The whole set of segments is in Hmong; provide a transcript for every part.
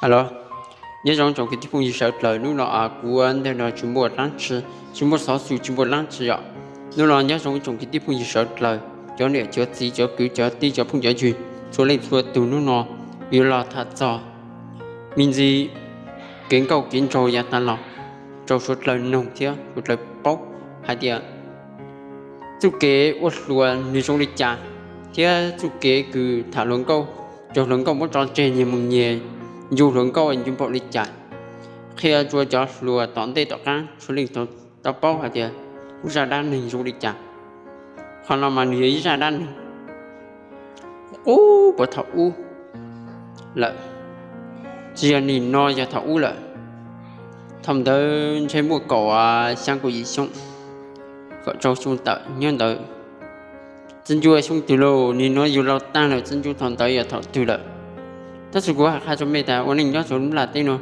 Alo, nyob zoo tsoom kwv tij phooj ywg sawv dlawg. Hnub no kuv ntawm no tsis muaj dab tsi, tsis muaj xov xwm, tsis muaj dab tsi os. Hnub no nyob zoo tsoom kwv tij phooj ywg sawv dlawg, cov niam cov txiv, cov kwv cov tij, cov phooj cov ywg, txhua leej txhua tus. Hnub no yuav los tham txog me ntsis kev nkauj kev nraug yav tas los rau suav dlawg noog thiab suav dlawg paub hais tias txuj kev ua hluas nws zoo li cas, thiab txuj kev kws tham hluas nkauj, cov hluas nkauj muab tso tseg nyias mus nyias ncu hluas nkauj ncu npaum li cas, qhia rua cov hluas tom ntej tom qaab txhua leej tau paub hais tias kuv zaj dab neeg zoo li cas. Qhov no mas nws yog ib zaj dab neeg qub puag thaum ub lawm, tsis yog nim no, yog thaum ub lawm. Thaum ntawd ntshe muaj kaum xyaa kaum yim xyoo, kaum rau xyoo tawm nyob ntawd. Tsi ncu xyoo twg lauj, nim no yus laus taag lawm, tsi ncu thaum ntawd yog thaum twg lawm. Tab sis kuv has qha rua mej tas ua neej nyob rua lub nplaj teb no,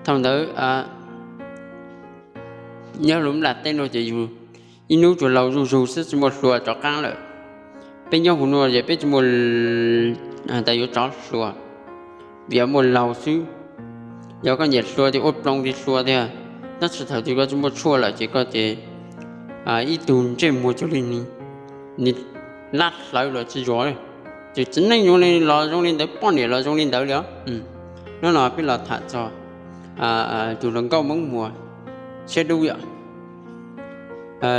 thaum ntawd nyob lub nplaj teb no ces yus ib hnub tsuas laus zuj zug xwb, tsi muaj hluas rov qaab lawm. Peb nyob huv nuav ces peb tsi muaj tas yuav rov hluas, vim yog muaj laus xwb. Yog koj nyiam hluas ces ua ploos li hluas tiag, tab sis thaum twg koj tsi muaj tshuaj lawm ces koj ces ib tug ntsej muag cuag li nws lab hlawv los tsi zog. Ces txiv neej zoo li los zoo li ntawd, poj niam los zoo li ntawd li os. Hnub no peb los tham txog tus hluas nkauj Moob Muas Tshiab Dub yom.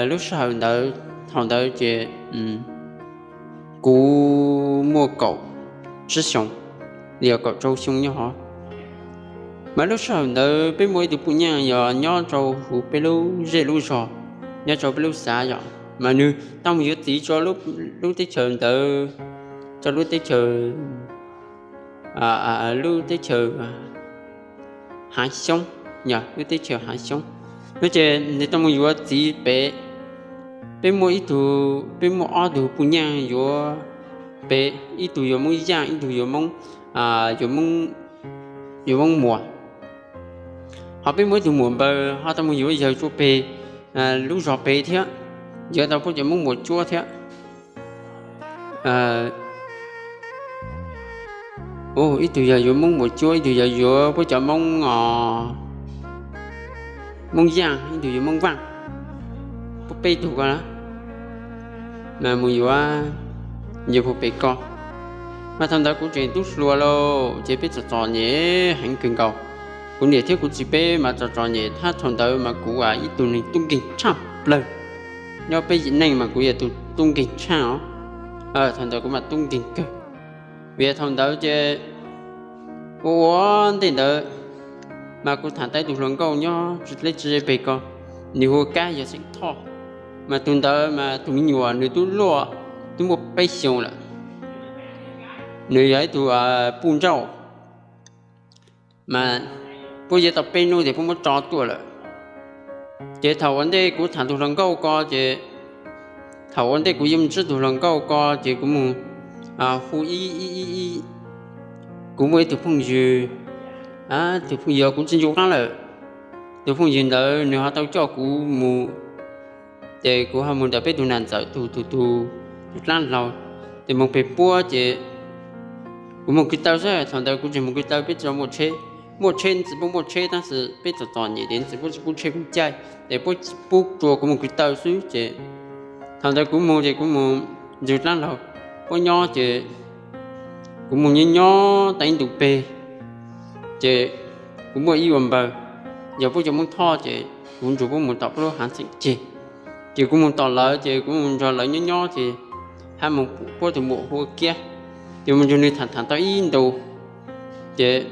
Lub sij hawm ntawd, thaum ntawd ces kuv muaj kaum tsib xyoos, yog kaum rau xyoo nyob hov. Mas lub sij hawm ntawd peb muaj ib tug puj nyaaj yog nyob rau huv peb lub zej lub zog, nyob rau peb lub xav yom, mas nws tau mus yuav txiv rau lub teb chaws ntawd, rau lub teb chaws, lub teb chaws Hav Xyoob, lub teb chaws Hav Xyoob. No ces nws tau mus yuav txiv pem, peb muaj ib tug, peb muaj ob tug puj nyaaj yuav pem, ib tug yuav Moob Yaaj, ib tug yuav Moob, yuav Moob Muas. Ho peb muaj ib tug muam npaws ho tau mus yuav yawg rua peg lub zog pem thiab, yuav tau puab cov Moob Muas Cuab thiab. Ib tug yog yuav Moob Muas Cuab, ib tug yog yuav puab cov Moob, Moob Yaaj, ib tug yuav Moob Vaaj. Puab peb tug ko na, mas mus yuav yawg puag pem ko. Mas thaum ntawd kuv tseem tub hluas lauj, ces peb txom txom nyem heev kawg nkaus. Kuv niam thiab kuv txiv peb mas txom txom nyem, thab thaum ntawd mas kuv ib tug neeg tub nkeeg tshaaj plawg. Nyob peb yim neej mas kuv yog tus tub nkeeg tshaaj os. Thaum ntawd kuv mas tub nkeeg kawg. Vim thaum ntawd ces ua ua ntej ntawd mas kuv tham tau ib tug hluas nkauj nyob tsi dleb tsi ze peg ko, nws hu Kab yog xeem Thoj. Mas tus ntawd mas tus me nyuam nws tub luaj, twb muaj peb xyoos lawm. Nws yog ib tug puj nrauj, mas puab yuav tau peb nub tes puab muab tso tuaj lawm. Ces thaum ua ntej kuv tham tus hluas nkauj ko ces, thaum ua ntej kuv yuav mus ntsib tus hluas nkauj ko ces kuv mus hu ib, kuv muaj ib tug phooj ywg, tus phooj ywg kuv tsi ncu qaab lawm. Tus phooj ywg ntawd nws ho tau coj kuv mus, ces kuv ho mus ntawm peb tug nam ntxawm tug, tus, tus dlaab laug, ces moog peg puab ces kuv moog kwv taw xwb. Thaum ntawd kuv tseem moog kwv taw, peb tsi muaj tsheb, muaj tsheb ntxiv puab muaj tsheb tab sis peb txom txom nyem ces ntxiv puab tsi pub tsheb kuv caij, ces puab pub rua kuv moog kwv taw xwb. Ces thaum ntawd kuv moog ces kuv moog nrug dlaab laug puab nyob ces kuv moog nyob nyob tau ib ntu peg, ces kuv muaj ib ua npawg, yog puab cov Moob Thoj ces kuv nrug puab moog tom puab lub haav xeem ceg. Ces kuv moog tom lawv ces kuv moog nrug lawv nyob nyob ces hab moog puab tus muam hu ua Kiab, ces moog nrug nws tham tham tau ib ntu, ces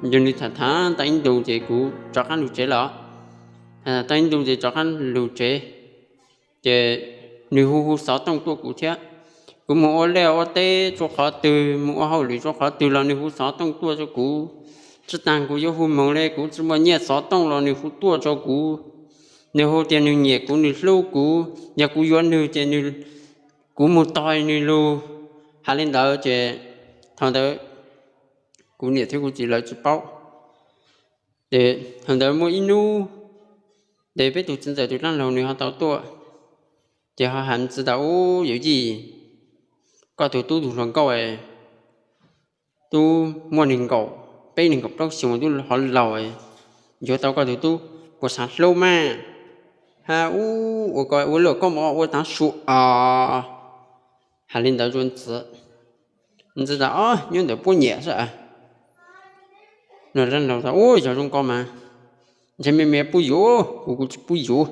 nrug nws tham tham tau ib ntu ces kuv rov qaab lug tsev lawm. Tau ib ntu ces rov qaab lug tsev, ces nws hu hu xov tooj tuaj kuv thiab. Kuv moog ua liaj ua teb rua qhov twg, moog ua hauj lwm rua qhov twg los nws hu xov tooj tuaj rua kuv. Tsi taag kuv yuav hu moog le, kuv tsi muaj nyiaj xov tooj los nws hu tuaj rua kuv. Nws hu tias nws nyiam kuv, nws hlub kuv, yog kuv yuav nws ces kuv moog tog nws lug. Has le ntawd ces thaum ntawd kuv niam thiab kuv txiv lawv tsi paub. Ces thaum ntawd muaj ib nub, ces peb tug txiv ntxawm tus dlaab laug nws ho tau tuaj, ces ho has txiv tas, Ub, yawm yij, koj tug tub tug hluas nkauj tub muaj neeg nkaum, peb nees nkaum plaub xyoos twb ho laus, yuav tau koj tus tub puas xav hlub mas? Ha, ua luaj, koj mus ua tav su os. Hais li ntawd rau ntxawm, ntxawm tas, Ob, nyob ntawm puab nyiam xwb. Ua, yog zoo ko mas ntshe me me pub yuav, kuv kuv tsis pub yuav.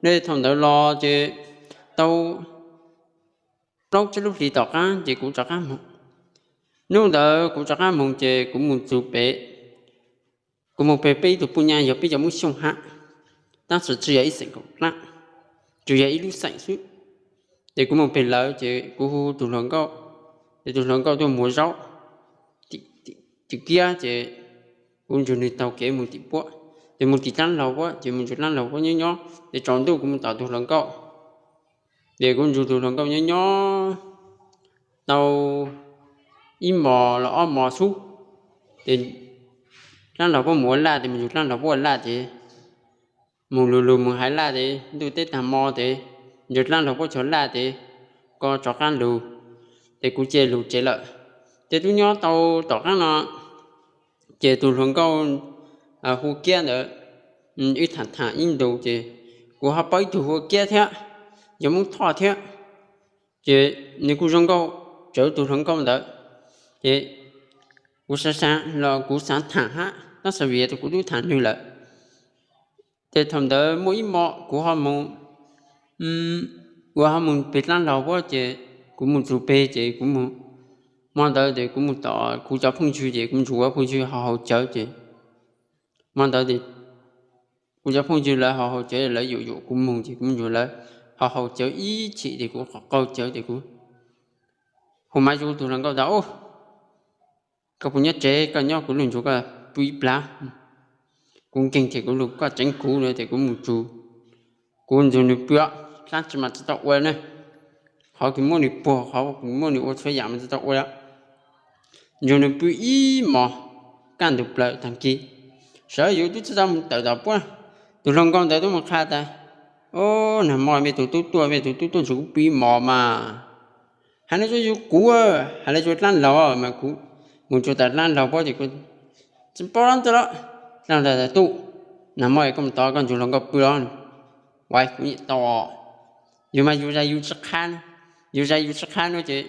Nej thaum ntawd los ces tau plaub tsib lub hlis tom qab ces kuv rov qab moog. Hnub ntawd kuv rov qab moog ces kuv mus txug pem, kuv moog pem peb ib tug puj nyab yog peb cov Moob Xyooj hab, tab sis tsi yog ib xeem kaum dlaab, tsuas yog ib lub xeem xwb. Ces kuv moog pem lawv ces kuv hu tug hluas nkauj, ces tug hluas nkauj tuaj muag zaub tim kiab ces kuv nrug nwg taug kev moog tim puab, ces moog tim dlaab laug puab, ces moog nrug dlaab laug puab nyob nyob ces tsaus ntuj kuv moog tom tug hluas nkauj. Ces kuv nrug tug hluas nkauj nyob nyob tau ib mos los ob mos xwb, ces dlaab laug puab mus ua laj ces moog nrug dlaab laug puab ua laj ces moog lug lug moog hais laj ces ntuj teb taag mo ces nrug dlaab laug puab cov laj ces koj rov qaab lug, ces kuv cia lug tsev lawm. Ces tub nyob tau tom qaab no ces tug hluas nkauj hu kiab ntawd, wb thaam thaam ib ntus ces kuv ho paub ib tug hu kiab thiab, yog Moob Thoj thiab, ces nwg kuj zoo nkauj tsawv tug hluas nkauj ntawd. Ces kuv xaav xaav los kuv xaav thaam hab, tab sis vim kuv tub thaam nwg lawm. Ces thaum ntawd muaj ib mos kuv ho mus, kuv ho mus pem dlaab laug puab ces kuv mus txug peg ces kuv mus, hmo ntawd ces kuv mus tom kuv cov phooj ywg ces kuv nrug kuv phooj ywg ho haus cawv ces hmo ntawd ces kuv cov phooj ywg lawv ho haus cawv, lawv yuam yuam kuv moog ces kuv nrug lawv ho haus cawv ib chim ces kuv qaug cawv ces kuv hu maiv rau tug hluas nkauj tas, Koj puas nyob tsev? Koj nyob kuv lug nrug koj pw ib plag. Kuv nkeeg ces kuv lug koj tseev kuv no ces kuv mus txug, kuv nrug nwg pw, dlaab tsi mas tsi tau ua na, qhov kws muab nwg puag, qhov kws muab nwg ua txhua yaam mas tsi tau ua. Nrug nwg pw ib mos, kaj ntug plaws taag kis, sawv yuav tub tsi tau mus tawm tom puab. Tug hluas nkauj ntawd tub mus qha tas, Ob, nag mo mej tug tub tuaj, mej tug tub tuaj nrug kuv pw ib mos mas. Hais le rua yug kuv, hais le rua dlaab laug mas kuv mus rua tom dlaab laug puab ces kuv tsi paub dlaab ntawd los. Dlaab laug tas, Tub, nag mo koj mus tod koj nrug hluas nkauj pw los, kuv nyiam tau. Yug mas yug zais yug tsi qha, yug zais yug tsi qha no ces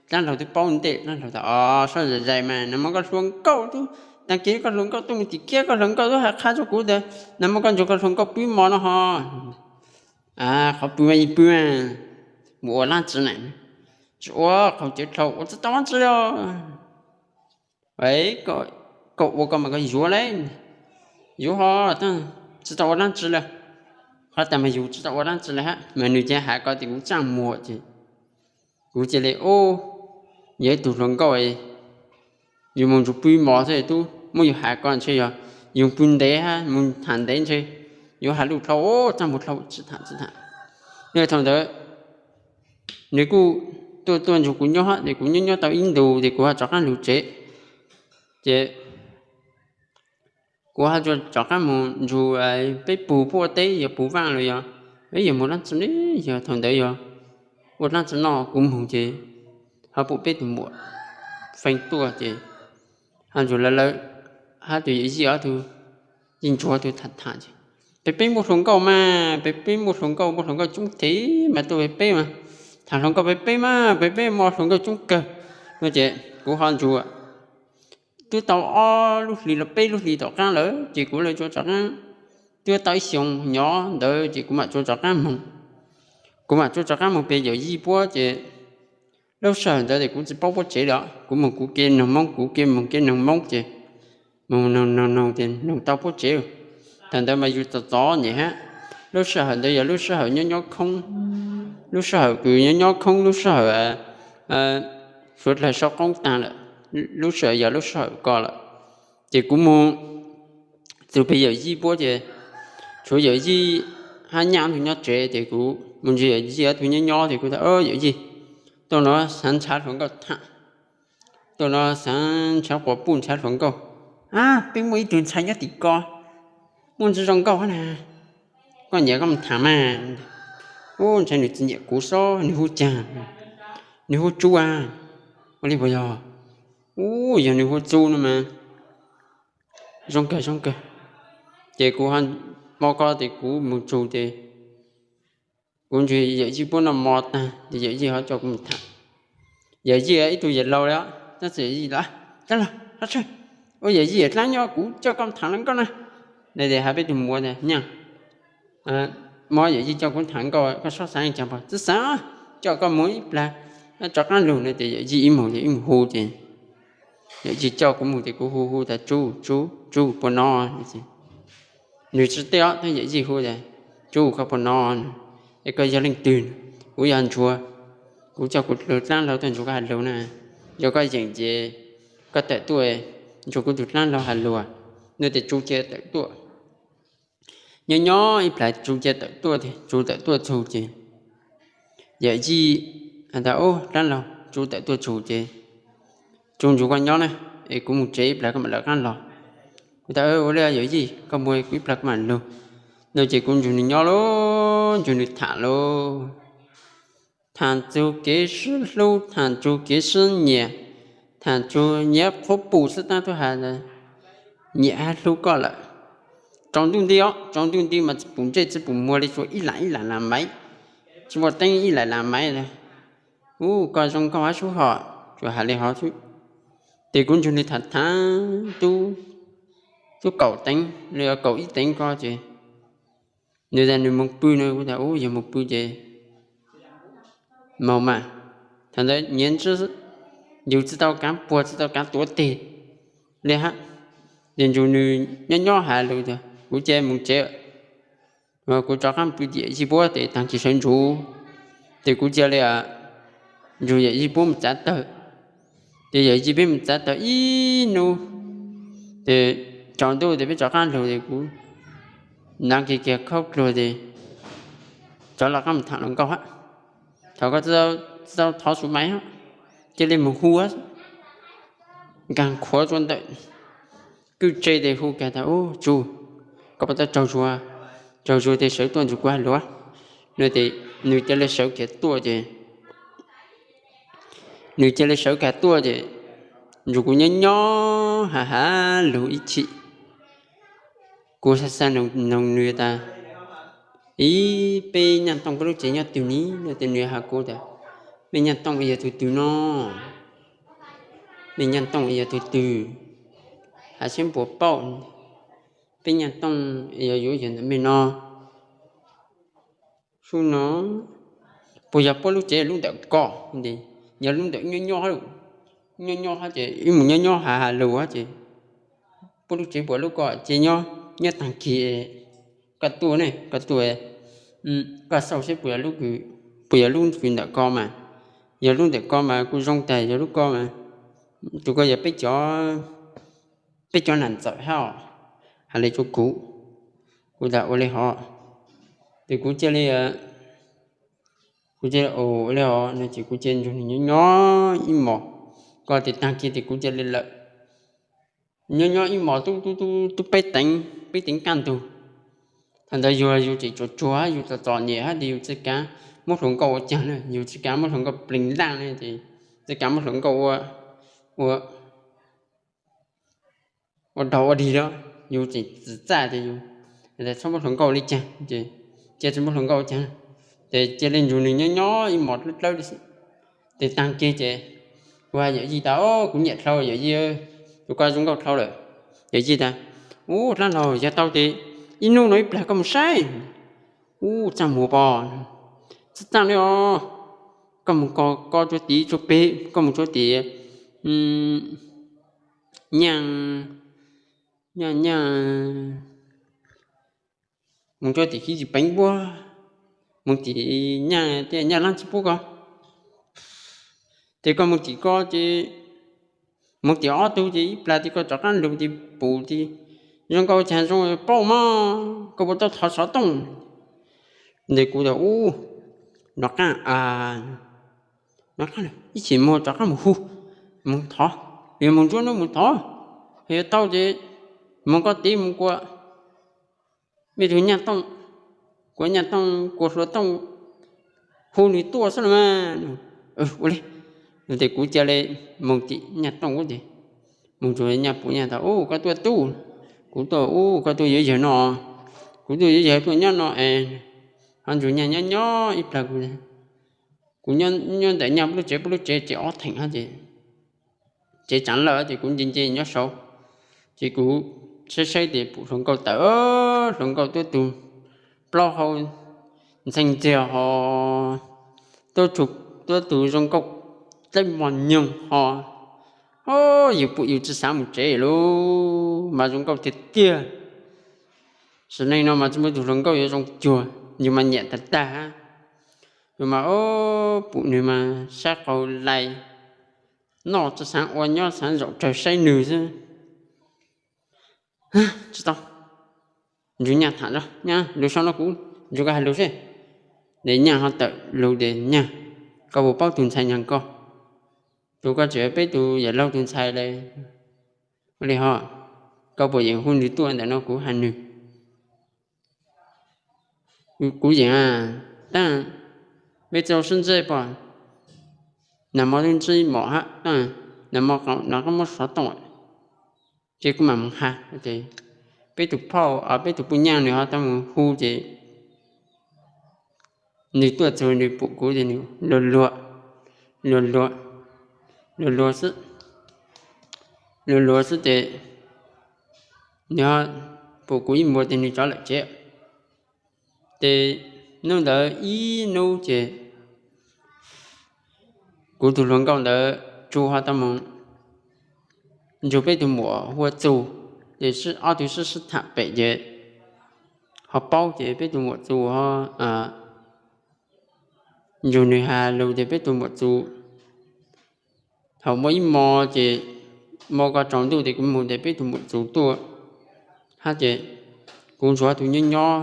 dlaab laug twb paub ntej, dlaab laug tas, Ob, sab zais zais mas nag mo koj hluas nkauj tub, taag kis koj hluas nkauj tuaj mus tim kiab, koj hluas nkauj tub has qha rua kuv tas nag mo koj nrug koj hluas nkauj pw ib mos no ho. Qhov pw mas yeej pw, mus ua dlaab tsi na, tsi ua qaug cawv dlhau ua tsi tau dlaab tsi li. Koj ua koj mas koj yuav le, yuav ho tsi tau ua dlaab tsi li. Qhov tas mas yug tsi tau ua dlaab tsi li hab mas nwg cia has ko ces kuv tsaaj muag ces kuv cia li, Ob, yog ib tug hluas nkauj, yug mus nrug pw mos xwb tub, muab yug has ko ntshe yog yug pw ntev hab mus tham ntev ntshe yuav has lug dlhau, tsaaj muag dlhau, tsi tham tsi tham. Yog thaum ntawd nwg kuj tuaj tuaj nrug kuv nyob hab ces kuv nyob nyob tau ib ntus ces kuv ho rov qaab lug tsev. Ces kuv ho rov qaab mus nrug peb pug puab ua teb, yog pug vaaj los yog, yog mus dlaab tsi ne, yog thaum ntawd yog ua dlaab tsi noj kuv moog ces ho pum peb tug muam feej tuaj ces ho nrug lawv lawv hab tug yawm yij ob tug, yij ntsuag ob tug tham tham ces, Peb peb muaj hluas nkauj mas, peb peb muaj hluas nkauj, muaj hluas nkauj coob tes mas tuaj peb peb mas, tham hluas nkauj peb peb mas, peb peb muaj hluas nkauj coob kawg no ces kuv ho nrug twb tau ob lub hlis los peb lub hlis tom qaab lawm ces kuv lawv tsuas rov qaab, twb tau ib xyoos nyob ntawd ces kuv mam tsuas rov qaab moog. Kuv mam tsuas rov qaab moog pem yawm yij puab ces lub sij hawm ntawd ces kuv tsis paub puab tsev li, kuv moog kuv kev noog Moob, kuv kev moog kev noog Moob ces moog noog noog noog ces noog tau puab tsev. Thaum ntawd mas yus txom txom nyem hab, lub sij hawm ntawd yog lub sij hawm nyob nyob khoob, lub sij hawm kws nyob nyob khoob, lub sij hawm suav dlawg sau qoob taag lawm, lub sij hawm yog lub sij hawm ko lawm. Ces kuv moog txug pem yawm yij puab ces tshuav yawm yij hab nyaj ob tug nyob tsev ces kuv moog ntsib yawm yij ob tug nyob nyob ces kuv tas, Yawm yij, tuaj no xaav nrhav hluas nkauj tham, tuaj no xaav nrhav quas puj nrhav hluas nkauj. Ab, peb muaj ib tug ntxhais nyob tim ko, muaj ntsis zoo nkauj hab na, koj nyiam koj mus tham mas. Ub, ntshai nwg tsis nyiam kuv xwb, nwg hu caag? Nwg hu Tsu a. Ua li puas yog? Ub, yog nwg hu Tsu no mas Zoo kawg zoo kawg. Ces kuv ho, hmo ko ces kuv mus tsug ces kuv ntsib yawm yij puab noj mov tag ces yawm yij ho coj kuv mus tham. Yawm yij ib tug yawm laus li os, tab sis yawm yij, dlaab laug, ua yawm yij dlaab nyob kuv coj koj tham hluas nkauj na. Nws tias, has peb tug muam tias, nyaj, muab yawm yij coj kuv tham nkauj, koj xob xaav caag pog? Tsi xaav, coj koj mus ib plag, rov qaab lug no. Ces yawm yij ib mus ces ib mus hu ces yawm yij coj kuv mus ces kuv hu hu tas, Tsuj, Tsuj, Tsuj, puas nov? Nws tsi teb os, tab yawm yij hu tas, Tsuj, koj puas nov? Es koj yog leej twg? Kuv yog Ntsuag, kuv coj kuv dlaab laug tuaj nrug koj has lug na. Yog koj yeem ces koj tawm tuaj nrug kuv tug dlaab laug has lug. Nws tias, Tsuj cia tawm tuaj. Nyob nyob ib plag Tsuj cia tawm tuaj, Tsuj tawm tuaj txug ces yawm yij has tas, Ub, dlaab laug, Tsuj tawm tuaj txug ces Tsuj nrug koj nyob na, es kuv mus tsev ib plag koj mam lawv qaab los. Kuv tas, Ua li yawm yij, koj mus kuv ib plag koj mam lug. No ces kuv nrug nws nyob lauj, nrug nws tham lauj. Tham txug kev sib hlub, tham txug kev sib nyiam, tham txug nyiam qhuab pum xwb tab tub has tas nyiam hab hlub koj lawm. Tsaus ntuj nti os, tsaus ntuj nti mas tsi pum ntsej tsi pum muag li, tsuas ib lam ib lam las maiv, tsi muaj teeb ib lam las maiv. Ub, koj zoo nkauj hab sub hom, tsuas has li hov xwb. Ces kuv nrug nws tham tham tub, tub kaum teev li, kaum ib teev ko ces nws tas nws moog pw no, kuv tas, Ub, yog moog pw ces moog mas. Thaum ntawd nyiav ntswb, yus tsi tau kaav puag tsi tau kaav tuav teg li hab. Ces nrug nws nyob nyob has lug tas, Kuv cia moog tsev, kuv rov qaab pw tim yawm yij puab tes taag kis sawv ntxuv. Ces kuv cia li nrug yawm yij puab mus txav tawg. Ces yawm yij peb mus txav tawg ib nub, ces tsaus ntuj tes peb rov qaab lug ces kuv naav kiag kiag khaub dluag tes rov lawv qaab mus tham hluas nkauj hab. Thaum ko tsi tau thov su maiv hab, cia li mus hu hab, nkaag qhuav rua ntawm kwj tse tes hu kiag tas, Ub, Tsuj, koj puas tau raug zuag? Raug zuag tes sawv tuaj nrug kuv has lug. No ces nws cia li sawv kiag tuaj ces nws cia li sawv kiag tuaj ces nrug kuv nyob nyob has has lug ib chim. Kuv xaav xaav noog nws tas, Ib, peb Nyaj Tooj peb lub tsev nyob twg ni? No ces nws has kuv tas, Mej Nyaj Tooj yog tug twg no? Mej Nyaj Tooj yog tug twg? Has seb puas paub. Peb Nyaj Tooj yog yuav yog ntawm mej no. Sub no, puas yog puab lub tsev lub ntawm ko? Yog lub ntawm nyob nyob hab, nyob nyob hab ces wb mus nyob nyob has has lug hab ces puab lub tsev puas lub ko ces nyob, nyob taag kis koj tuaj ne, koj tuaj, koj xauj seb puas yog lub kws, puas yog lub kws ntawm ko mas. Yog lub ntawm ko mas kuj zoo tag, yog lub ko mas, tus ko yog peb cov, peb cov nam ntxawm hab os. Has li rua kuv, kuv tas ua li hov, ces kuv cia li, kuv cia li ua li hov no ces kuv cia nrug nws nyob nyob ib mos, ko tes taag kis tes kuv cia li lawm. Nyob nyob ib mos tub tub tub peb teev, peb teev kaj ntug. Thaum ntawd yus, yus tseem tsuag tsuag hab, yus txom txom nyem hab tes yus tsi kaav muab hluas nkauj ua caag na, yus tsi kaav muab hluas nkauj pleeg laaj ne, ces tsi kaav muab hluas nkauj ua, ua, ua dog ua dig lawm, yus tseem txim txaj tes yus txhob muab hluas nkauj li caag, ces cia tsi muab hluas nkauj ua caag. Ces cia li nrug nws nyob nyob ib mos dlawb dlawb li xwb. Ces taag kis ces kuv has yawm yij tas, Au, kuv nyiam dlhau yawm yij, tus ko zoo nkauj dlhau lawm. Yawm yij tas, Ub, dlaab laug, yog tau tes ib nub no ib plag koj mus saib. Ub, txaaj muag pog, txaaj txaaj li os. Koj mus ko, ko rua tim tsuag peg, koj mus rua tim, nyaaj, nyaaj, nyaaj, mus rua tim Kiv Tsis Peev puab, mus tim nyaaj, nyaaj laab tsi pub ko. Ces koj mus tim ko ces, mus tim ob tug ces ib plag tes koj rov qaab lug tes pum tes zoo nkauj caag zoo paub mog, koj puas tau thov xov tooj? Tes kuv tas, Ub, nov qaab, nov qaab, ib chim moog rov qaab mus hu, moog thov, yog moog nruab nub moog thov, yog tau ces moog koj tes moog kua mej tug Nyaj Tooj, kua Nyaj Tooj, kua Hluas Tooj, hu nwg tuaj xwb los mas. Ua li, tes kuv ca le moog tim Nyaj Tooj ub tes, moog tsuag Nyaj pum Nyaj tas, Ub, koj tuaj tub. Kuv tuaj ub, koj tuaj yuav yawg no, kuv tuaj yuav yawg tuaj nyob no es, ho Ntsuag Nyaj nyob nyob ib plag, kuv nyob ntawm Nyaj lub tsev, pub lub tsev ces ob theem ces tsev tsav lawm ces kuv nce nce nyob saud. Ces kuv saib saib ces pum hluas nkauj tawm, hluas nkauj tuab tug plaub hau ntxhee ntxiag ho tuab tug zoo nkauj dleb mos nyoog ho, o, yus pum yus tsis xav mus tsev lauj, mas zoo nkauj tiag tiag. Sim neej no mas tsis muaj tus hluas nkauj yuav zoo cuag, yus mas nyiam tag tag hab. Yus mas, o, pum nws mas sab qaug lais, noj tsis xav ua, nyob xav zaum tsawg saib nws xwb. Tsis tau, Ntsuag Nyaj tham, Ntsuag Nyaj, lug so no kuv nrug koj hais lug seb. Ces Nyaj ho tawm lug tias, Nyaj, koj puas paub tug ntxhais nyag ko? Tus koj tseem peb tug yawm laug tug ntxhais le. Ua li ho, koj puas yeem hu nws tuaj ntawm no kuv hais nws? Kuv yeem, tab peb txaus sib ntsib pom, nag hmo twb ntsib mom hab, nag hmo no koj muab xov tooj ces kuv mam mus has. Peb tug phauj, peb tug puj nyaj nws ho tau mus hu ces nws tuaj txug nws pum kuv ces nws luag luag, luag luag, luag luag xwb, luag luag xwb ces nws ho pum kuv ib muag ces nws rov lawm tsev. Ces hnub ntawd ib hnub ces kuv tug hluas nkauj ntawd Tsu ho tau mus nrug peb tug muam hu ua Txus, ces ob tug sib sib tham pem ces ho paub ces peb tug muam Txus ho nrug nws has lug ces peb tug muam Txus thaum muaj ib hmo ces hmo ko tsaus ntuj ces kuv mus ces peb tug muam Txus tuaj hab ces kuv nrug ob tug nyob nyob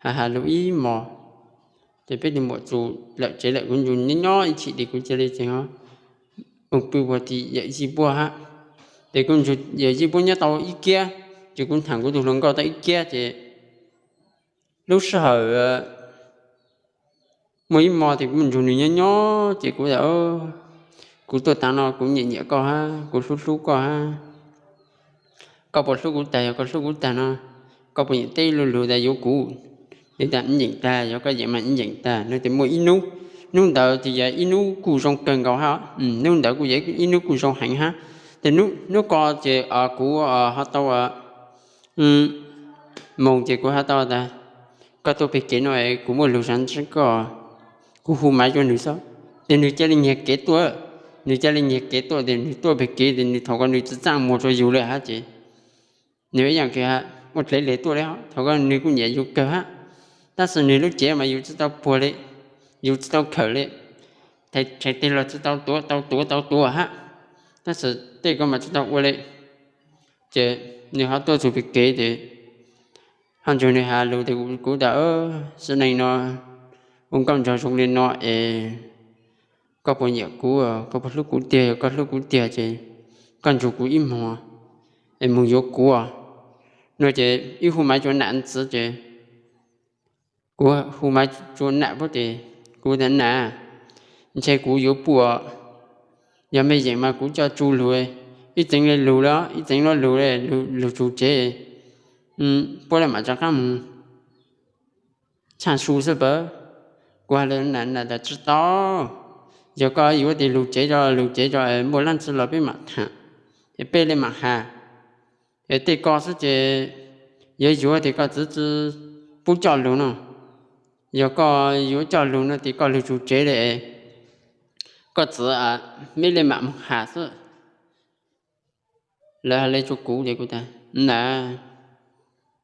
has has lug ib hmo ces peb tug muam Txus lawm tsev lawm, kuv nrug nyob nyob ib chim ces kuv cia li tseem mus pw puag tim yawm yij puab hab. Ces kuv nrug yawm yij puab nyob tau ib kiab, ces kuv tham kuv tug hluas nkauj tau ib kiab ces lub sij hawm muaj ib hmo ces kuv mus nrug nws nyob nyob ces kuv, kuv tuaj tav no kuv nyiam nyiam koj hab, kuv hlub hlub koj hab. Koj puas hlub kuv tag? Yog koj hlub kuv tag no, koj puas yeem teb luag lug tas yuav kuv? Nws tas yeem tag. Yog koj yeem mas yeem tag no. Ces muaj ib hnub, hnub ntawd ces yog ib hnub kuj zoo kawg nkaus hab. Hnub ntawd kuj yog ib hnub kuj zoo heev hab. Ces hnub ko ces kuv ho tau moog ces kuv ho tau tas, koj tuaj peg kev no kuv muaj lus xav ntsib koj. Kuv hu maiv rua nws xwb, ces nws ca li nyiag kev tuaj. Nws ca li nyiag kev tuaj ces nws tuaj peg kev ces nws thaum ko nws tsi txaaj muag rua yus le hab ces nws ib yaam kws ua dlev le tuaj le. Thaum ko nws kuj nyiam yus kawg hab, tab sis nws lub cev mas yus tsi tau puag le, yus tsi tau khawm le, tshais teg los tsi tau tuav, tau tuav tau tuav hab, tab sis tej ko mas tsi tau ua le. Ces nws ho tuaj txug peg kev ces ho nrug nws has lus ces kuv tas, sib neej no ua nkauj nraug zoo li no es koj puas nyiam kuv, koj puas hlub kuv tiag? Yog koj hlub kuv tiag ces koj nrug kuv ib hmo es moog yuav kuv no. Ces wb hu maiv rua nam ntxiv ces kuv hu maiv rua nam puab ces kuv tas nam, ntshe kuv yuav puj, yog mej yeem mas kuv coj Tsu lug, ib txeev le lug le, ib txeev le lug le, lug tsug tsev, puab le maam rov qaab moog tshaj su xwb pab. Kuv has le nam tas tsi tau, yog koj yuav tes lug tsev tso, lug tsev tso, muaj dlaab tsi los peb maam thaam, es peb le maam has. Es tej ko xwb ces yuav yuav tes koj txiv tsi pub coj lug no. Yog koj yuav coj lug no tes koj lug tsug tsev le, koj txiv meb le maam moog has xwb. Lawv has le rua kuv ces kuv tas nam,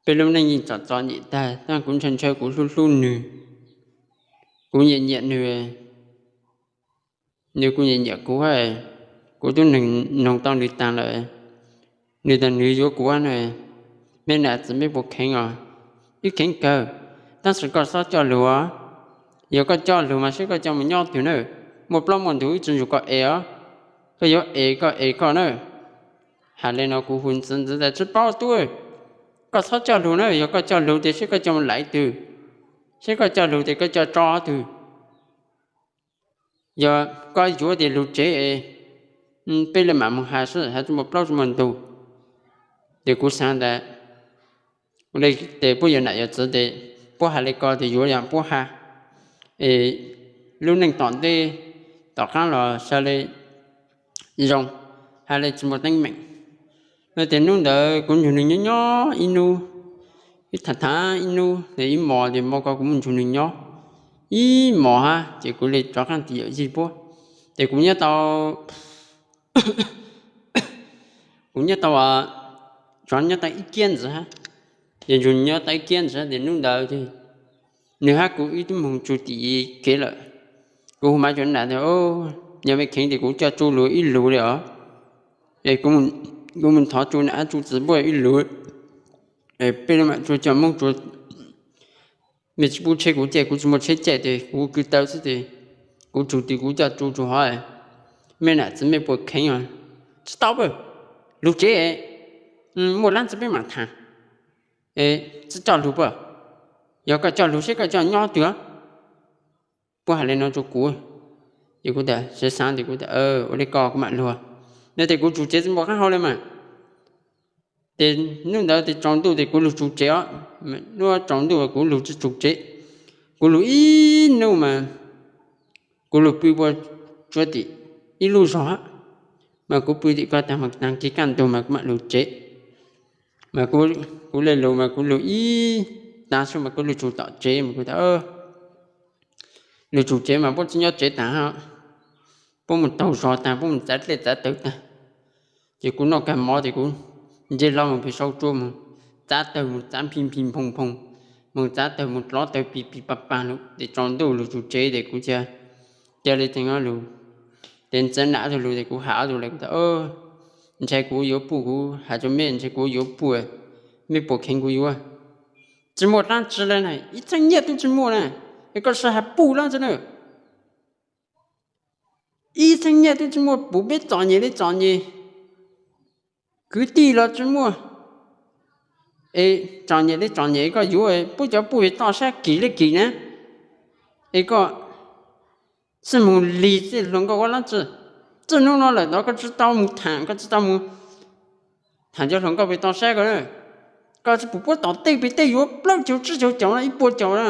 peb lub neej yeej txom txom nyem tag, tab kuv ntshaw ntshaw kuv hlub hlub nwg, kuv nyiam nyiam nwg, nwg kuj nyiam nyiam kuv, kuv tub noog tau nwg taag lawm, nwg tas nwg yuav kuv na. Meb nam txiv meb puas kheev os? Wb kheev kawg, tab sis koj xob coj lug os. Yog koj coj lug mas seb koj coj moog nyob twg na, muaj plaub muaj ntug wb tsi nrug koj es os. Koj yuav es koj es koj na. Has le no kuv hu ntxiv ntxiv tas tsi paub tub, koj xob coj lug na, yog koj coj lug tes seb koj coj moog laiv twg, seb koj coj lug tes koj coj tso twg. Yog koj yuav tes lug tsev, peb le maam moog has xwb, has tsi muaj plaub tsi muaj ntug. Ces kuv xav tas, ua li ces puab yuav nam yuav txiv ces puab has li ko ces yuav yog puab has, es lub neej tom ntej tom qaab los sawv li zoo, has li tsi muaj teeb meem. No ces nub ntawd kuv nrug nwg nyob nyob ib nub, ib tham tham ib nub, ib mos ces mo ko kuv mus nrug nwg nyob ib mos hab ces kuv le rov qaab tim yawm yij puab. Ces kuv nyob tau, kuv nyob tau, tsuas nyob tau ib kiab ntxiv hab, ces nrug nyob tau ib kiab ntxiv ces nub ntawd nwg hab kuv wb tub moog tsu tim kev lawm. Kuv hu maiv rua nam tas, yog mej kheev ces kuv coj tsu lug ib lug li os. Es kuv mus thov tsu nam tsu txiv puab ib lug, peb mam tsu coj Moob tsu. Mej tsi pub tsheb kuv caij, kuv tsi muaj tsheb caij tes kuv kwv taw xwb tes kuv tsug tes kuv coj tsu tsu hov. Mej nam txiv mej puas kheev os? Tsi tau pab, lug tsev, muaj dlaab tsi peb mam tham. Tsi coj lug pab, yog koj coj lug seb koj coj nyob twg. Puab has le nuav rua kuv, ces kuv tas sawv xaav tes kuv tas ua le ko kuv mam lug. No tes kuv tsug tsev tsi muaj qaab hau le mas. Ces nub ntawd tes tsaus ntuj tes kuv lug tsug tsev os. Nub tsaus ntuj kuv lug tsi tsug tsev, kuv lug ib nub mas kuv lug pw puag tsuav tim ib lub zog, mas kuv pw tim ko taag mas taag kig kaj ntug mas kuv mam lug tsev. Mas kuv le lug mas kuv lug ib taag xwb mas kuv lug tsug tom tsev mas kuv tas, lug tsug tsev mas puab tsi nyob tsev taag, puab mus taug zog taag, puab mus txav dlej txav tawv taag. Ces kuv noj kag mov tes kuv nce hlo moog peg sau tsua moog txav tawg moog txav nphi nphi nphoo nphoo, moog txav tawg moog dlov tawg pig pig pag pag lug tes tsaus ntuj lug tsug tsev tes kuv ca ca le teeg lug. Tes ntxeev nam tug lug tes kuv has ob tug le kuv tas, ntshai kuv yuav puj, kuv has rua mej ntshai kuv yuav puj, mej puas kheev kuv yuav? Tsi muaj dlaab tsi le na, ib txheeb nyiaj tub tsi muaj na, es koj sib has puj dlaab tsi na. Ib txheeb nyiaj tub tsi muaj, puv peb txom nyem le txom nyem, kwv tij los tsi muaj, es txom nyem le txom nyem koj yuav puab cov puj toj sab kis le kis na, es koj xib moog lig txij hluas nkauj ua dlaab tsi? Txij nub nuav lawm tod koj tsi tau moog tham, koj tsi tau moog tham cov hluas nkauj peg toj sab ko. Koj tsi pum puab tom tej peg tej yuav plaub caug tsib caug caum no, ib puas caum na.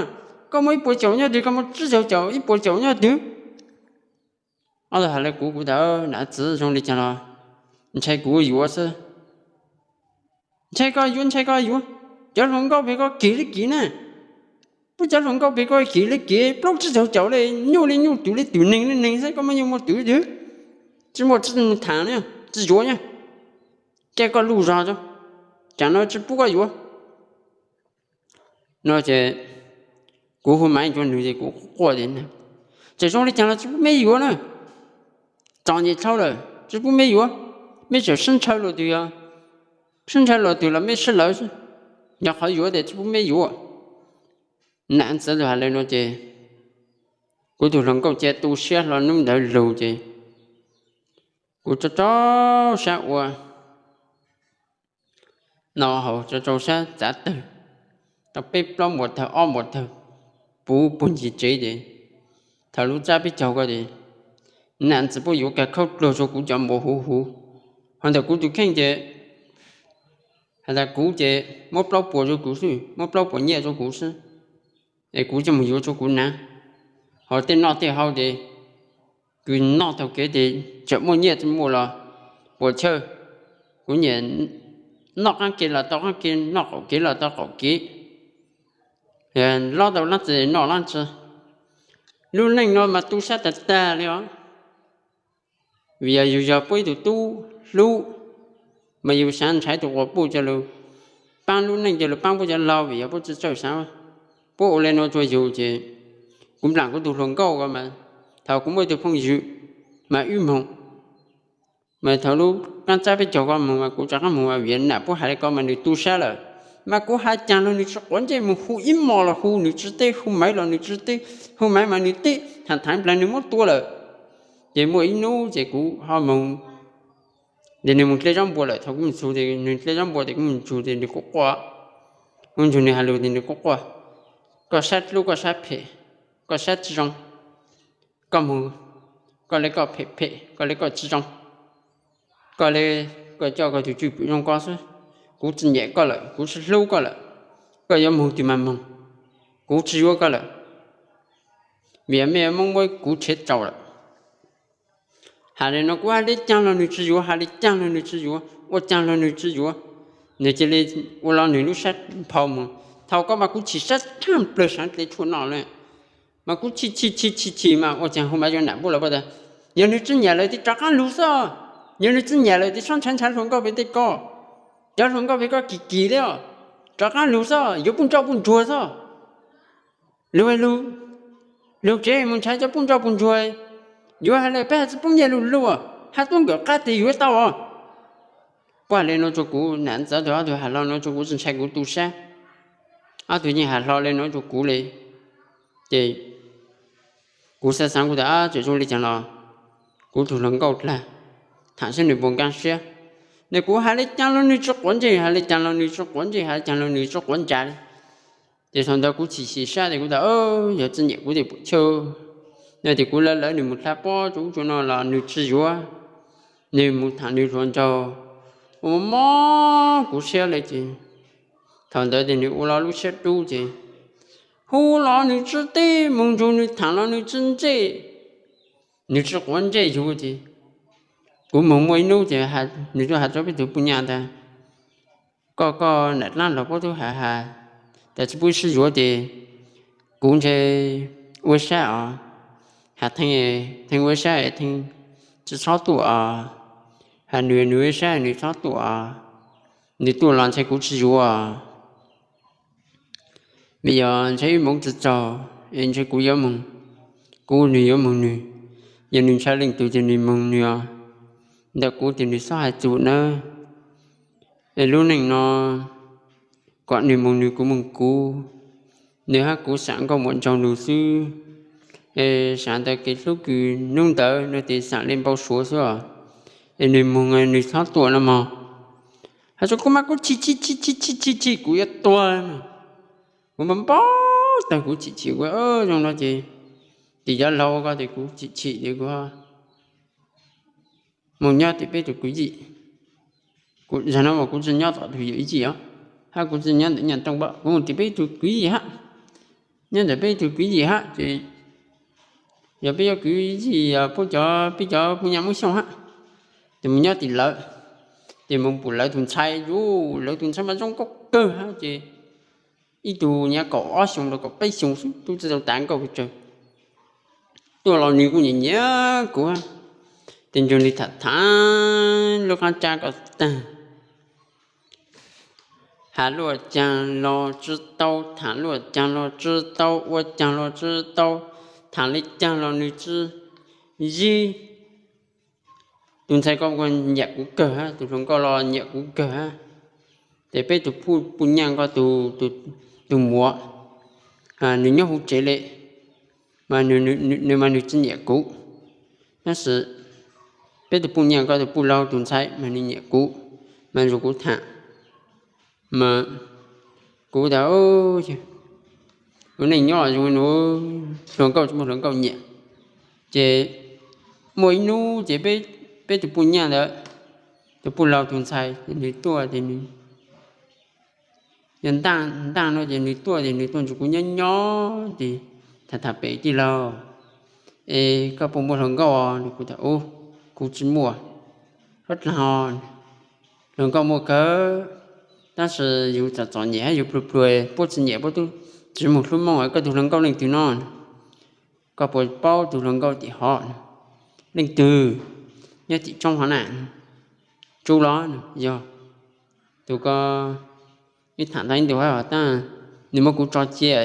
Koj muaj ib puas caum nyob twg, koj muaj tsib caug caum, ib puas caum nyob twg? Ob tug has le kuv, kuv tas nam txiv zoo le caag los ntshai kuv yuav xwb. Ntshai koj yuav, ntshai koj yuav, cov hluas nkauj peg ko kis le kis na. Puab cov hluas nkauj peg ko kis le kis plaub tsib caug caum le, nyuj le nyuj, twm le twm, neeg le neeg xwb, koj muaj nyuj muaj twm twg? Tsi muaj tsi tham, tsi yuav na. Caij koj luj zog, caag no tsi pub koj yuav. No ces kuv hu maiv rua nwg ces kuv quaj quaj tes, txawm zoo le caag los tsi pub mej yuav na. Txom nyem dhau lawm tsi pub mej yuav. Mej tseem sib ntshaw luas twg, sib ntshaw luas twg los mej sib lawv xwb, yog qhov yuav tes tsi pub mej yuav. Nam txiv lug has le nuav ces kuv tug hluas nkauj ca tu siab hlo nub ntawd lug ces kuv rau rau sab ua no hauv, rau rau sab txav tawg, tau peb plaub npuas tawg ob npuas tawg puv puag ncig tsev ces thaum lub tsab peb caug ko ces nam txiv puab yuav kag khaub dluag rua kuv cov npuas huv huv. Ho ntawm kuv tus kheej ces has tas kuv ces muab plaub puas rua kuv xwb, muab plaub puas nyiaj rua kuv xwb, es kuv coj mus yuav rua kuv nav. Ho tej noj tej haus ces kws noj taug kev tes tseem muaj nyiaj tsi muaj los puas chawj. Kuv nyiam noj qaab kev los tau qaab kev, noj qaum kev los tau qaum kev, lob tau laab tsi noj laab tsi. Lub neej no mas tu sab tag tag li os. Vim yog yug yog puab ib tug tub hlub, mas yug xaav nrhav tus quas puj coj lug paab lub neej, coj lug paab puab cov laug, vim yog puab tsi txawj xaav. Puab ua le nuav rua yug ces kuv nplaam kuv tug hluas nkauj ko mas thaum kuv muaj ib tug phooj ywg mas wb moog, mas thaum lub qaab tsab peb caug ko moog mas kuv rov qaab moog mas vim nam puab has le ko mas nws tu sab lawm. Mas kuv has caag los nws tsi quav ntsej, moog hu ib mos los hu nws tsi teb, hu maiv los nws tsi teb, hu maiv mas nws teb, tham tham plaag nws muab tua lawm. Ces muaj ib nub ces kuv ho moog, ces nws moog dlej zaub npua lawm, thaum kuv moog txug ces nws dlej zaub npua ces kuv moog txug ces nws kuj quaj, kuv nrug nws has lug ces nws kuj quaj. Koj sab dlub, koj sab phem, koj sab tsi zoo, koj moog, koj le koj phem phem, koj le koj tsi zoo, koj le koj coj koj tug cwj pwm zoo ko xwb. Kuv tsis nyiam koj lawm, kuv tsis hlub koj lawm. Koj yuav moog twg mas moog, kuv tsis yuav koj lawm, vim mej Moob muab kuv tshev tsaus lawm. Has le no kuv has le caag los nwg tsis yuav, has le caag los nwg tsis yuav, ua caag los nwg tsis yuav. Nwg cia li ua lo nwg lub sab phau moog. Thaus ko mas kuv chim sab thaaj plawg saav tes tshuaj no le, mas kuv chim chim chim chim chim mas ua caag hu mas yuav nam npuj los paj tas, yog nwg tsis nyiam lawm tes rov qaab lug xwb, yog nwg tsis nyiam lawm tes xob ntshaw ntshaw hluas nkauj pem tej ko, cov hluas nkauj pem ko kim kim le os, rov qaab lug xwb, yuav puj ntsoj puj ntsuag xwb. Lug lug, lug tsev moog ntshaw cov puj ntsoj puj ntsuag, yuav has le peb has tsi poob nyiaj lug lug, has tuab nkawm qab tes yuav tau os. Puab has le nuav rua kuv, nam ntxawm tug ob tug has hlo nuav rua kuv tsi ntshai kuv tu sab. Ob tug yeej has hlo le nuav rua kuv le, ces kuv xaav xaav kuv tas tseem zoo le caag los kuv tug hluas nkauj dlaag, thaam saib nwg puas nkaaj siab. Nwg kuv has le caag los nwg tsi quav ntsej, has le caag los nwg tsi quav ntsej, has le caag los nwg tsi quav ntsa le. Ces thaus ntawd kuv chim chim sab tes kuv tas, yog tsi nyiam kuv tes puam chawj, no tes kuv lawv lawv nwg moog dlha pob rua ub rua no los nwg tsi yuav, nwg moog thaam nwg hluas nraug, ua mob kuv siab le ces thaus ntawd tes nwg ua lo lub siab dub ces hu los nwg tsi teb, moog nrug nwg thaam los nwg tsi ntsej, nwg tsi quav ntsej yug ces kuv moog muaj ib nub ces nwg tuaj has rua peb tug puj nyaj tas, koj koj nam dlaab los puab tub has has tas tsi pub sib yuav ces kuv ntshe ua sab os, has Theej, Theej ua sab, Theej tsi txhob tuaj os, has nwg nwg ua sab nwg txhob tuaj os, nwg tuaj los ntshe kuv tsi yuav. Vim yog ntshe wb moov tsi txaus, es ntshe kuv yuav moog kuv, nwg yuav moog nwg, yog nwg ntshaw leej twg ces nwg moog nwg os, ntawm kuv ces nwg xob has txug nawb. Es lub neej no kom nwg moog nwg kuv moog kuv, nwg hab kuv xaam nkauj muam nraug nus xwb. Es xaav ntawd kev hlub kws nub ntawd no tes xaam le npau suav xwb os. Es nwg moog nwg txhob tuaj no mog. Has rua kuv mas kuv chim chim chim chim chim chim chim kuv yuav tuag. Kuv npau npau taag kuv chim chim kuv zoo no ces, tes cov laug ko tes kuv chim chim tes kuv moog nyob tim peb tug kwv yim. Zag no mas kuv tsi nyob tom tug yawm yij os, hab kuv tsi nyob ntawm nyaj tooj pab, kuv moog tim peb tug kwv yim hab. Nyob ntawm peb tug kwv yim hab ces yog peb yuav kwv yim yog puab cov, peb cov puj nyaj Moob Xyooj hab, ces moog nyob tim lawv, ces moog pum lawv tug ntxhais, yus lawv tug ntxhais mas zoo nkauj kawg hab ces ib tug nyuam kaum ob xyoos rua kaum peb xyoos xwb, tub tsi tau tav nkauj pes tsawg. Tuaj los nwg kuj nyiam nyiam kuv, tes nrug nwg tham tham lub qab tsab ko taag. Has luaj caag los tsi tau, tham luaj caag los tsi tau, ua caag los tsi tau, tham le caag los nwg tsi yig. Tus ntxhais ko nyiam kuv kawg hab, tus hluas nkauj los nyiam kuv kawg hab. Ces peb tug puj nyaj ko tus muam, nwg nyob huv tsev le, mas nwg mas nwg tsi nyiam kuv. Tab sis peb tug puj nyaj ko tus puj laug tus ntxhais mas nwg nyiam kuv, mas nrug kuv tham. Mas kuv tas, ua neej nyob zoo, hluas nkauj tsi muaj hluas nkauj nyiam. Ces muaj ib hnub ces peb tug puj nyaj ntawd, tus puj laug tus ntxhais nwg tuaj ces nwg yog ntaaj ntaaj no ces nwg tuaj ces nwg tuaj nrug kuv nyob nyob ces tham tham pem, tij laug, es koj puas muaj hluas nkauj os? Kuv tas, kuv tsi muaj. Hlob dlaag, hluas nkauj muaj kawg, tab sis yus txom txom nyem hab yus pluag pluag, puab tsi nyiam puab tub tsi moog hlub mooj. Koj tug hluas nkauj leej twg no? Koj puas paub tug hluas nkauj tim hov? Leej twg? Nyob tim tsoob hov na. Tsub los? Yog. Tus ko wb tham tau ib ntu hab, tab nwg muab kuv tso cia,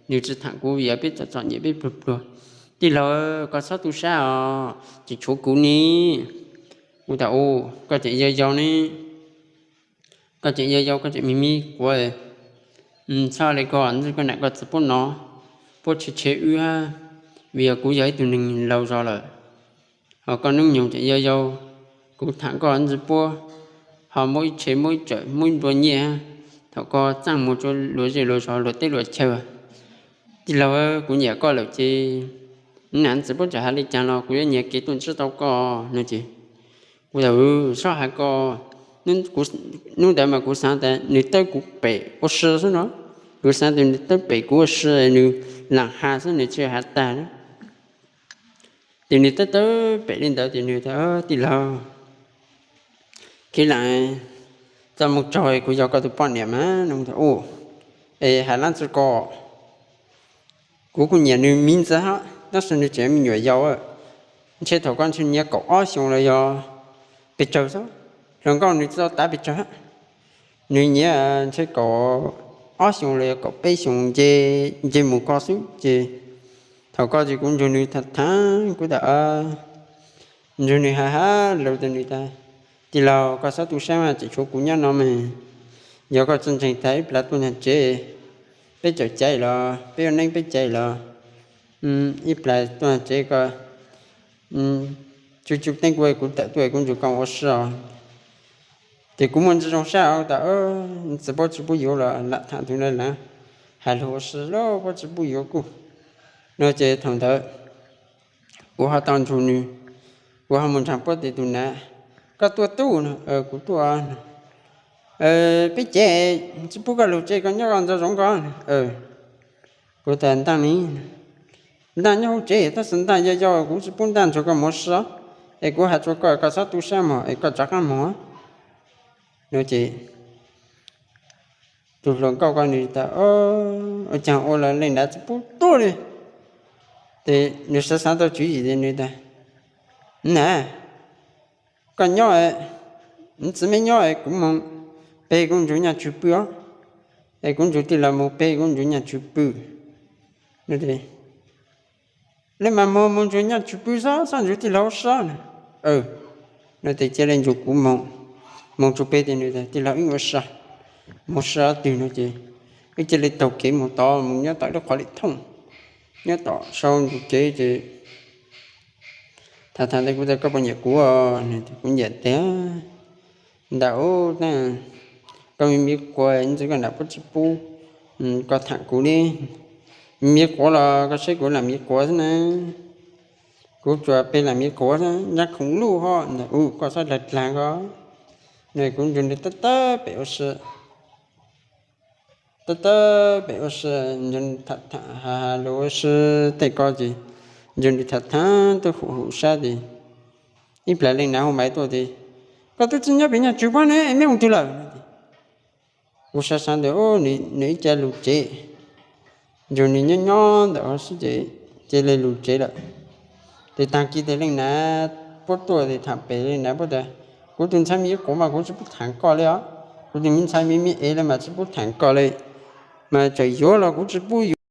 nwg tsi tham kuv vim peb txom txom nyem peb pluag pluag. Tij laug, koj txhob tu sab os, tseem tshuav kuv ne. Kuv tas, koj tseem yau yau ne, koj tseem yau yau koj tseem me me quav, txhob le ko, ntxwg koj nam koj txiv puab nov, puab tshev tshev wb hab, vim yog kuv yog ib tug neeg laug zog lawm. Ho koj hnub nyoog tseem yau yau, kuv tham koj ntxwg puab ho muab ib tshev muab ib tsawm muab ib nplua nyiaj hab, thaum koj txaaj muag tsua luag zej luag zog luag teb luag chaw. Tij laug, kuv nyiam koj lawm ces nam ntxwg puab txawm has le caag los kuv yuav nyiag kev tuaj ntsib tau koj no ces kuv tas, txhob has koj, Hnub ntawd mas kuv xav tas nws tawb kuv pem ua si xwb no. Kuv xav tias nws tawb pem kuv ua si, nws lam has xwb, nws tsis has tag na. Ces nws tawb tawb pem li ntawd ces nws tias, Tij laug, khib lam txoj moo tsaug, kuv yog koj tus poj niam mas no. Ua, es hais lab tsi ko, kuv kuj nyiam nws miv ntxawv hab, tab sis nws tseem me nyuam yaus, ntshe thaum koj ntshe nyiav kaum ob xyoos los yog pes tsawg xwb. Hluas nkauj nws txawj tav pes tsawg hab, nws nyiav ntshe kaum ob xyoos los yog kaum peb xyoos nce, nce mus ko xwb. Ces thaum ko ces kuv nrug nws tham tham, kuv tam nrug nws has has lus tas nws tas, Tij laug, koj txhob tu sab mas, tseem tshuav kuv nyob no mas. Yog koj tsi ntseeg tas ib plag tuaj nyob tsev, peb cawm caiv los peb ua neeb peb caiv los, ib plag tuaj nyob tsev koj tsuj tsuj teeb kuv, kuv tawm tuaj kuv nrug koj ua si os. Ces kuv muaj ntsis zoo sab tas, txiv puab tsi pub yuav los lam tham tug na, lam has lug ua si lawm puab tsi pub yuav kuj. No ces thaum ntawd kuv ho tau nrug nws, kuv ho mus nrug puab tes tug na, Koj tuaj tub? Kuv tuaj. Peb cev tsi pub koj lug tsev, koj nyob koj ntxov zoov ko. Kuv tas, Ntaaj ne, Ntaaj nyob hauv tsev tab sis Ntaaj yau yau, kuv tsi pub Ntaaj nrug koj mus ua si, es kuv has rua koj, koj txhob tu sab mog, es koj rov qaab moog. No ces tug hluas nkauj ko nws tas, Ua caag ua los leej nrad tsi pub tuaj li? Ces nws xaav xaav tau tswv yim ces nws tas, Na, koj nyob, txiv meb nyob es kuv moog pe kuv ntsug nyaj tsw pw os, es kuv ntsug tij laug moog pe kuv ntsug nyaj tsw pw. Le mas moog, moog ntsug nyaj tsw pw xob, xob ntsug tij laug ua si na. No ces cia le ntsug kuv moog, moog tsw pw tes nws tas, Tij laug, wb ua si, moog ua si twg? No ces wb cia le taug kev moog tod, moog nyob tom lub qhov li thooj, nyob tom sau ntsug kev ces tham tham tes kuv tas, Koj puas nyiam kuv? Kuv nyiam tiag ntag. Ua, koj me miv quas, ntxiv koj nam puab tsi pub koj tham kuv li. Miv quav los koj saib kuv lam miv quav xwb na. Kuv tsuas pe lam miv quav xwb, nrab khoom luj hov ntag. Ua, koj txhob dlag dlag ko. No kuv ntsug nws tab tab pem ua si, tab tab pem ua si, ntsug tham tham has has lus ua si tej ko ces ntsug nws tham tham tuaj hum hum sab tes ib plag leej nav hu maiv tuaj tes, Koj tub tsi nyob pem nyaj tsw puab ne, meb mus twg lawm? Kuv xaav xaav ntawd, Nws ib ca lug tsev. Ntsug nws nyob nyob ntawm hov xwb ces cia le lug tsev lawm. Ces taag kis tes leej nav puab tuaj tes tham pem leej nav puab tas, Kuv tug ntxhais miv quav mas kuv tsi pub tham koj li os. Kuv tug miv ntxhais miv miv ev le mas tsi pub tham koj li, mas txawm yuav los kuv tsi pub yuav.